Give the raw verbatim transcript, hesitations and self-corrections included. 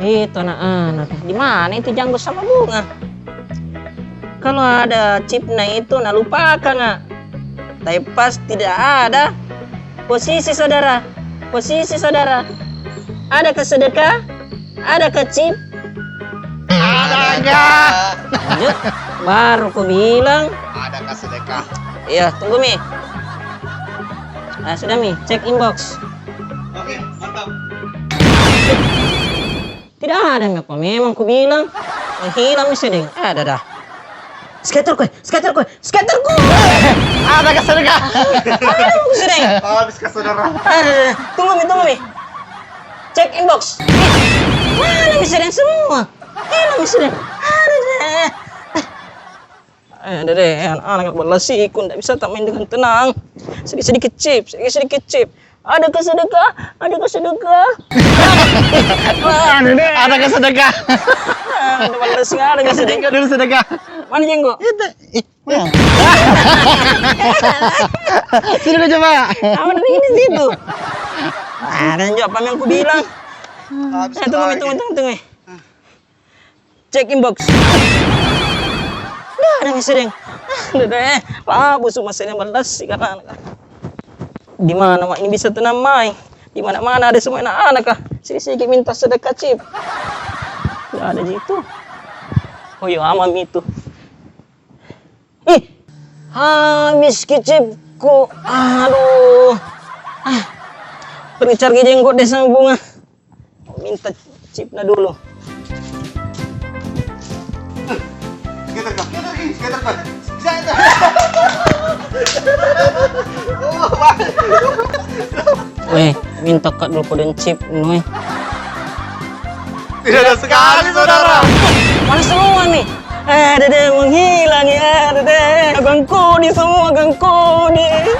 Itu anak-anak, di mana itu Janggo sama Bunga? Kalau ada chipna itu, na lupakan, ah. Tapi pas tidak ada. Posisi saudara, posisi saudara. Adakah sedekah? Adakah chip? Ada enggak? Lanjut. Baru ku bilang. Adakah sedekah? Iya, tunggu mi. Ah, sudah mi, cek inbox. Oke, mantap. Tidak ada, ngapa memang ku bilang. Menghilang mi sedeng. Ada dah. Skater ku, skater ku, skater ku. Ada ka sedekah? Ada mi sedeng. Habis ka saudara. Ada, ada. Tunggu mi, tunggu mi. Cek inbox. Ih, mana mi sedeng semua? Hilang mi sedeng. Ada deh. Eh, ada deh, anak-anak balasi ku, ndak bisa tak main dengan tenang. Sedikit-sedikit chip, sedikit-sedikit chip. Adakah sedekah? Adakah sedekah? Ada deh. Adakah sedekah? Ah, ada balasi, ada ka sedeng. Jenggo dulu sedekah. Mana Jenggo? Itu. Ih, mana? Sini kau coba. Apa tadi di situ? Ah, ada juga apa yang ku bilang. Habis. Eh, tunggu, lagi. Tunggu, tunggu, tunggu. Cek inbox. Dah, ada mi sedeng. Ah, dah, dah, eh. Lah, busuk masih ada balasi ka anak-anak. Di mana mak ini bisa tenang mai? Di mana-mana ada semua anak-anak kah? Sini-sini minta sedekah chip. Ndak ada ji itu. Oh, iyo, aman mi itu. Ih, habis ki chipku. Aduh. Ah, pergi cari Jenggo deh sama Bunga. Minta chipna dulu. Skater kau, skater kau, skater kau. Weh, minta ka dulu kau dan chip, noi. Tidak ada sekali, saudara. Mana semua ni? Eh, dede menghilang ya, dede. Gangkudi semua, gangkudi.